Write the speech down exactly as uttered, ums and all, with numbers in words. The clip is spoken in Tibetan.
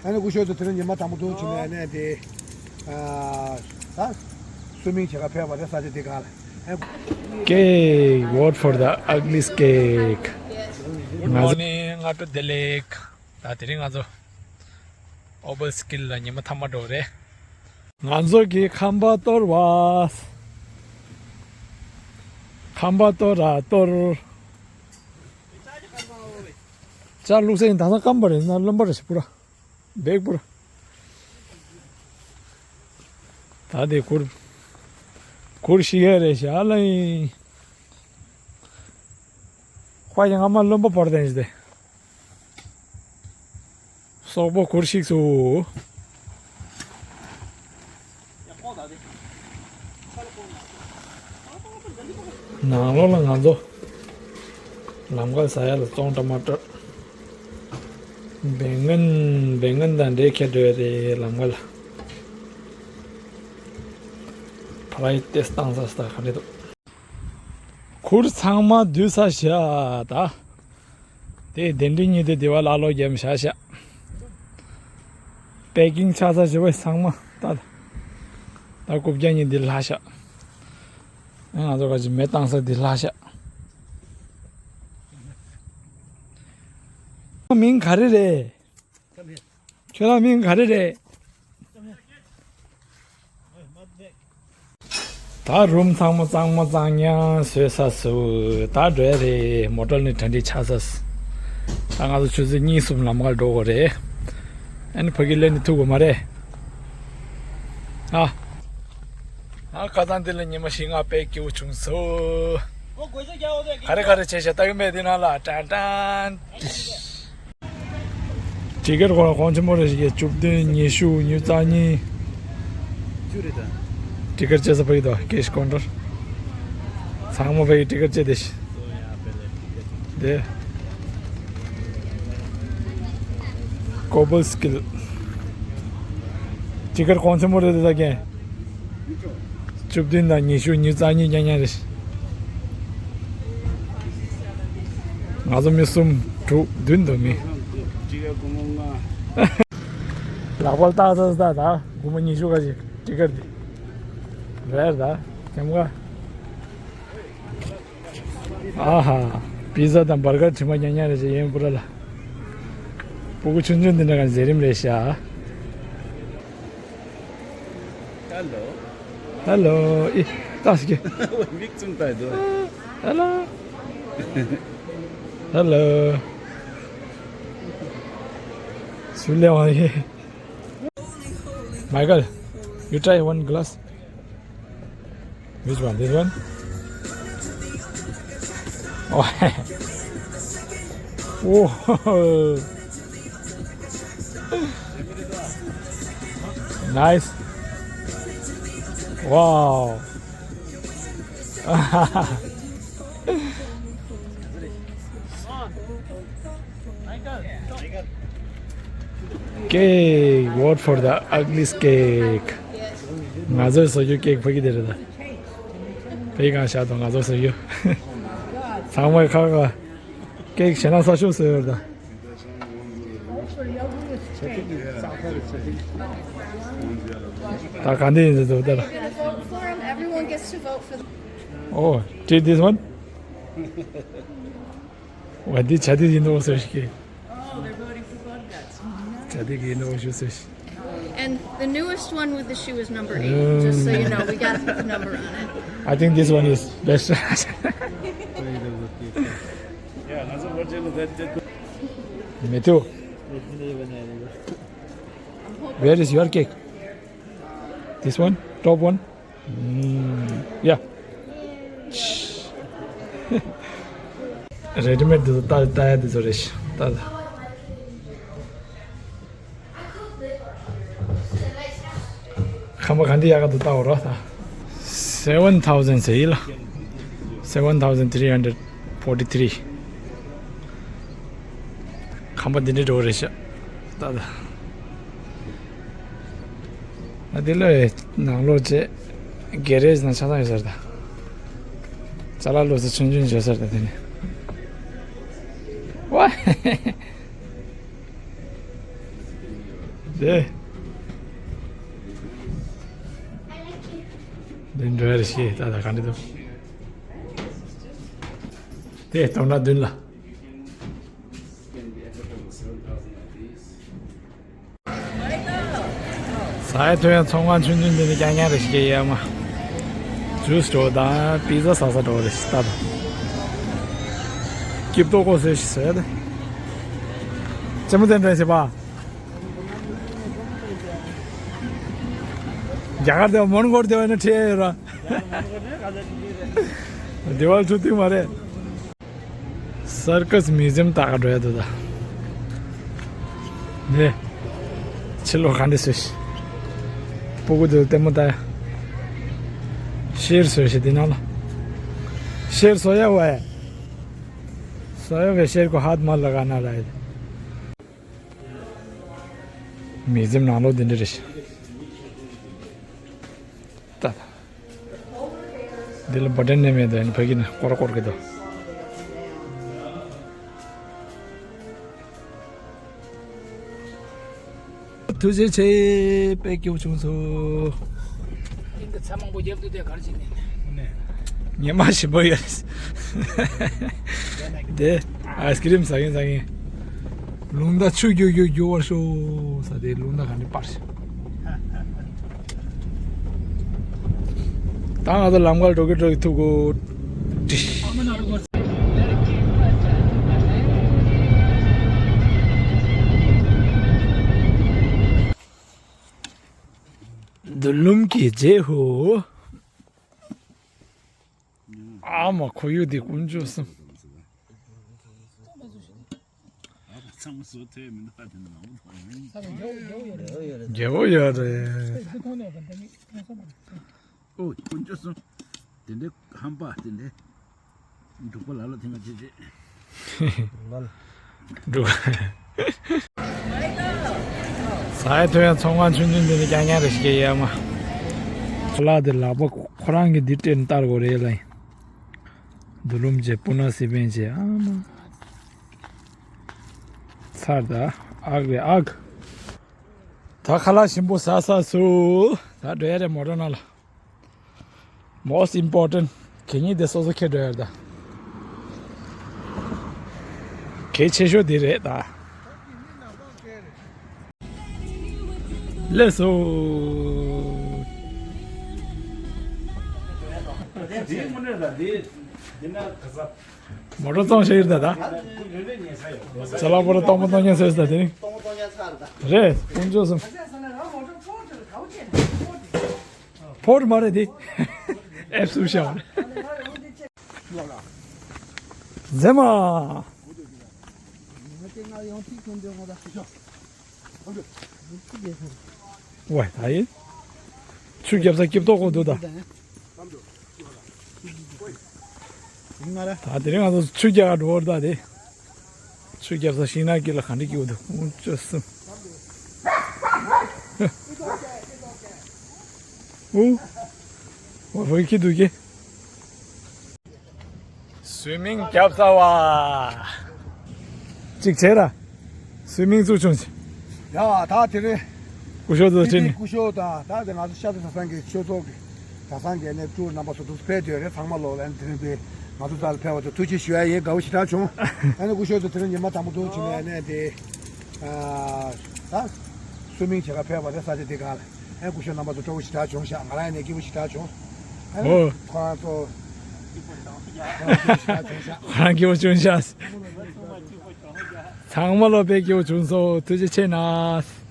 ཨ་ནི་སྐུ་ཞབས་ཚོ་དེ་རིང་ཉི་མ་དང་པོ་ཐུག་ཕྱིན་ནས་ཨ་ནི་དེ་ཨ་ད་སུ་མིང་བྱེད་ག་ཕེབས་པ་རེད། ས་ཆ་དེ་ག་ལ། Cake, vote for the ugliest cake. Good morning, སྔ་དྲོ་བདེ་ལེགས། ད་དེ་རིང་ང་ཚོ་ཨོ་བྷ་སི་ཀིལ་ལ་ཉི་མ་མཐའ་མ་འགྲོ་རེད། ང་ཚོ་གི་ཁང་པ་གཏོར་བ། ཁང་པ་གཏོར་ར་གཏོར། ཅ་ལུག་སེང་དང་ས་སྐམ་པ་རེད་ན་རློན་པ་རེད་ཞིག་པུ་ར། བེག་པུར། ད་དེ་གུར། གུར་ཤི་ཡ་རེད་ཤག་ལ་ཡིན། ཁ་ཡང་ཨ་མ་རློན་པ་བོར་དན་ཞིག་དེ། སོག་པོ་གུར་ཤིག་སུ། ནང་ལོགས་ལ་ང་ཚོ་ལམ་ཁ་ཟ་ཡ་ལ་བཙོང་འདྲ་མ་འདྲ། བེང་ངན་བེང་ངན་དང་འབྲས་ཁྱེར་འགྲོ་ཡ་རེད་ལམ་ཁ་ལ། ཕ་རའི་ཏེས་བཏང་ས་ས་ག་རེ་འདུག་གུར་ཚང་མ་བསྡུས་ས་བཞག་ད། དེ་གདན་འདྲེན་ཉིད་དུ་བདེ་བ་ལ་ལོ་རྒྱམ་བཞག་བཞག་པེ་ཀིང་ཆགས་ས་བཞི་པ་ཚང་མ་ད། ད་རྐུབ་བཀྱག་གཉིས་འདི་ལྷག་ཤག་ང་ཚོ་ག་ཅི་མེ་བཏང་ས་འདི་ལྷག་ཤག་མིང་ག་རེ་རེད། ཁྱོད་རང་མིང་ག་རེ་རེད། ད་རུམ་ཚང་མ་གཙང་མ་གཙང་ཉག་བཟོས་ས་སུ་ད་འགྲོ་ཡ་རེད། མོ་ཊ་ནས་གྲ་སྒྲིག་ཆགས་ས་སུ། ད་ང་ཚོ་ཆུ་ཚོད་གཉིས་གསུམ་ལམ་ཁར་འགྲོ་དགོས་རེད། ཨ་ནི་ཕ་གི་ལས་ནི་ཐུག་དགོས་མ་རེད། ཨ། ཨ་ཁ་སང་འདི་ལ་ཉི་མ་བཞི་ལྔ་དཔེ་སྐྱིད་པོ་བྱུང་སོ། ག་རེ་ག་རེ་བྱས་ཤག་ལྟ་གི་མེད་འདི་ནང་ལ་ཀྲན་ཀྲན། ཊི་ཀེ་ཊི་གོང་གོང་ཆེན་མོ་རེ་ཞིག་གི་བཅུ་བདུན། ཉི་ཤུ། ཉི་ཤུ་རྩ་གཉིས། བཅུ་རེད་ད། ཊི་ཀེ་ཊི་བཅད་ས་ཕ་གི་དོ་ཀེཤ་ཀོན་ཊར། ཚང་མ་ཕ་གི་ཊི་ཀེ་ཊི་བཅད་དེ་ཤི། དེ། ཀོ་བལ་སི་ཀིལ། ཊི་ཀེ་ཊི་གོང་ཆེན་མོ་རེད་ད་ཀན། བཅུ་བདུན་དང་ཉི་ཤུ། ཉི་ཤུ་རྩ་གཉིས་ཉག་ཉག་རེད། ང་ཚོ་མི་གསུམ་དྲུག་བདུན་འདུག་མི། ལག་པ་ལ་བཏགས་ས་ས་ད་དགུ་མོ་ཉི་ཤུ་ག་ཅིག་ཊི་ཀེ་ཊི་འདི། རེད་ད་ཀེམ་ག་ཨ་ཧ། པི་ཛ་དང་བར་གར་དྲི་མ་ཉག་ཉག་རེད་ཅེས་ཡན་པུ་ར་ལ། སྤུ་གུ་ཆུང་ཆུང་འདི་འདྲ་ག་མཛད་རིམ་རེད་ཤག་ཧེ་ལོ། ཧེ་ལོ། ཨི། ལྟ་སི་ཀེ། མིག་བཙུམ་ལྟ་ཡི་འདུག་ཧེ་ལོ། ཧེ་ལོ། སུ་ལེ་བ་ཡེ། Michael, you try one glass. Which one? This one? Oh. Oh. Nice. Wow. Cake, vote for the ugliest cake. ང་ཚོས་བཟོ་རྒྱུ་ཀེག་ཕ་གི་དེ་རེད་ད། ཕ་གི་གང་བཞག་དང་ང་ཚོས་བཟོ་རྒྱུ། ཚང་མས་ཁ་ཁ། ཀེག་བྱས་ན་ས་ཤོག་བཟོས་ཡོད་ད། ད་ག་འདི་ཡིན་ཟེར་ད། Everyone gets to vote for the Oh, take this one. ཝ་འདི་བྱ་དེ་ཡིན་ནོ་ཟེར་ཞིག་གི། Oh, they're voting for vodka. བྱ་དེ་གི་ཡིན་ནོ་ཞུ་ཟེར་ཞིག And the newest one with the shoe is number eight, just so you know, we got to put the number on it. I think this one is best. Me too. Where is your cake? This one? Top one? Mm, yeah. Ready-made དེ་ཚོ་ལྟ་ལྟ་ཡ་དེ་ཚོ་རེད་ཤག་ལྟ་ལྟ། ཁམས་པ་ག་འདི་ཡག་ག་འདུག་ལྟ་འོ་ར་ད། Seven thousand ཟེར་ཡིན་ལ། Seven thousand three hundred forty-three. ཁམས་པ་འདི་འདྲ་འགྲོ་རེད་ཤག་ལྟ་ལྟ། ཨ་དེ་ལ་ནང་ལོགས་བྱས། གེ་རེཇ་ནང་ཆ་ཚང་ཡོད་ས་རེད་ད། ཅ་ལག་ལོགས་སུ་ཆུང་ཆུང་བྱས་ས་རེད་ད་དེ་ནས། ཝ། དེ། འདི་འགྲོ་ཡ་རེད་ཤེས་ད་ད་ག་འདྲ་འདུག་དེ་སྟོང་ཕྲག་བདུན་ལ། ཟ་ཡ་འཐུང་ཡ་ཚོང་ཁང་ཆུང་ཆུང་འདི་ནས་རྐྱང་རྐྱང་རེ་ཞིག་སྐྱེལ་ཡ་མ། ཇུས་འགྲོ་དང་པི་ཛ་ཟ་ས་འགྲོ་རེ་ཞིག་ལྟ་དང་། སྐྱིབས་ཏོག་ཀོ་ཟེར་ཞིག་ཟེར་ཏེ། ཅེ་མོ་ཙན་དྲན་ཞེས་པ། རྒྱ་གར་དེ་མོན་གྷོར་དེ་བ་ནི་ཁྲེལ་ཡོད་ར། དེ་བ་ཆུ་ཐིག་མ་རེད། སར་ཀ་སི་མིའུ་ཛི་ཡམ་ལྟ་ག་འགྲོ་ཡ་འདུག་ད། ནས། ཕྱི་ལོགས་ག་འདྲ་བཟོས་ཤིག་སྤུ་གུ་དེ་ལྟད་མོ་ལྟ་ཡ། ཤེར་བཟོས་ཤིག་འདི་ནང་ལ། ཤེར་བཟོ་ཡ་བས། བཟོ་ཡ་བས་ཤེར་ཁོ་ཧད་མ་ལ་ག་ན་ལ་ཡ། མིའུ་ཛི་ཡམ་ནང་ལོགས་འདི་འདྲ་རེད་ཤག་ད་ད། འདི་ལ་བ་ཏན་ནས་མེད་དོ་ཡིན་ཕ་གི་ནས་སྐོར་སྐོར་གི་དོ། ཐུགས་རྗེ་ཆེ། དཔེ་སྐྱིད་པོ་བྱུང་སོང་། ཨིན་གི་ཚ་མང་པོ་རྒྱབ་ཏུ་དེ་གར་ཕྱིན་ནས། ཉི་མ་ཞིམ་པོ་ཡོད། དེ་ཨའི་སི་ཀི་རིམ་ཟ་གིན་ཟ་གིན། རླུང་རྟ་ཆུ་རྒྱུག་རྒྱུག་རྒྱུག་པར་ཤོག་ཟ་དེ་རླུང་རྟ་ག་ནས་སྤར་ཤག་ད་ང་ཚོ་ལམ་ཁར་འགྲོ་གི་འགྲོ་གི་ཐུག་གོ། ཏིཤ། མདུན་ལམ་གྱི་རྗེས་ཧོ། ཨ་མ་ཁོར་ཡུག་འདི་དཀོན་མཆོག་གསུམ། ཚང་མ་བཟོ་ཐུབ་མི་འདུག་པ་དེ་འདྲ་མང་པོ་མཐོང་། རྒྱལ་པོ་ཡོད་རེད། ཨོ་དཀོན་མཆོག་གསུམ། དེ་འདྲའི་ཧམ་པ་དེ་འདྲའི། འབྲུག་པ་ལ་ལ་དེ་མ་བྱེད་བྱེད། འབྲུག་ཟ་ཡ་འཐུང་ཡ་ཚོང་ཁང་ཆུང་ཆུང་འདི་ནས་རྐྱང་རྐྱང་རེ་ཞིག་སྐྱེལ་ཡ་མ། ཁ་ལག་དེ་ལག་པ་ཁོ་རང་གིས་འདི་སྤྲད་ནས་བསྟར་དགོས་རེད་ལ། མདུན་ལམ་བྱས་སྤུ་ན་སི་པན་བྱས་ཨ་མ། ཚར་ད་ཨག་རེད་ཨག་ད་ཁ་ལག་ཞིམ་པོ་ཟ་ས་སུ། ད་འགྲོ་ཡ་རེད་མོ་ཊ་ནང་ལ། Most important གད་སྙིགས་དེ་སོ་སོ་ཁྱེར་འགྲོ་ཡ་རེད་ད། གལ་ཆེ་ཤོས་དེ་རེད་ད། ལགས་སོ། མོ་ཊ་བཙོང་བྱས་ཡོད་ད་ད། ཅ་ལག་པོ་ར་སྟོང་པ་སྟོང་རྐྱང་བཟོས་ད་དེ་རིང་། རེད་དཀོན་མཆོག་གསུམ། ཕོར་མ་རེད་དེ། ཨེབ་སུ་ཤ་བ། མཛེས་མ། ཝེ་ད་ཡིན། ཆུ་རྒྱབ་ས་སྐྱིབས་ཏོག་ཀོ་འདུག་ད། ད་དེ་རིང་ང་ཚོ་ཆུ་རྒྱག་ག་འགྲོ་བར་ད་དེ། ཆུ་རྒྱབ་ས་ཤིང་ནགས་དཀྱིལ་ལ་ག་འདྲ་སྐྱིད་པོ་འདུག་དཀོན་མཆོག་གསུམ། ཨུ། ཝེ་ཝེ་ཁྱི་འདུག་གི། སུའི་མིང་རྒྱབ་ཚར་བ། གཅིག་བྱས་ར། སུའི་མིང་བཙུགས་བྱུང་ཞིང་། ཡ་ད་དེ་རིང་། སྐུ་ཞབས་ཚོ་ཁྲིད་ནས། སྐུ་ཞབས་དང་ད་དེ་ང་ཚོ་ཤར་རྩེ་གྲྭ་ཚང་གི་ཆོས་ཚོགས་ཀྱི་གྲྭ་ཚང་གི་ནས་སྤྲུལ་རྣམ་པ་ཚོ་འདུག་ཕེབས་དུས་རེད་ཚང་མ་ལོ་ལ་དེ་རིང་པའི་ང་ཚོ་རྩ་ལ་ཕེབས་པ་དེ་ཐུགས་རྗེ་ཞུ་ཡ་ཡིན། དགའ་བོ་ཞེ་དྲག་བྱུང་། ཨ་ནི་སྐུ་ཞབས་ཚོ་དེ་རིང་ཉི་མ་དང་པོ་འདུག་བྱུང་ནས་ནས་དེ། ད། སུའི་མིང་བྱེད་ག་ཕེབས་པ་རེད་ས་ཆ་དེ་ག་ལ། ཨེ་སྐུ་ཞབས་རྣམ་པ་ཚོ་སྤྲོ་བོ་ཞེ་དྲག་བྱུང་ཤག་ང་རང་ཡང་ནས་སྐྱིད་པོ་ཞེ་དྲག་བྱུང་། ཨོ། ཁོ་རང་ཚོ། ཁོ་རང་སྐྱིད་པོ་ཞེ་དྲག་བྱུང་ཤག་ཁོ་རང་སྐྱིད་པོ་བྱུང་ཤག་ཚང་མ་ལོ་དཔེ་སྐྱིད་པོ་བྱུང་སོང་ཐུགས་རྗེ་ཆེ་གནང་།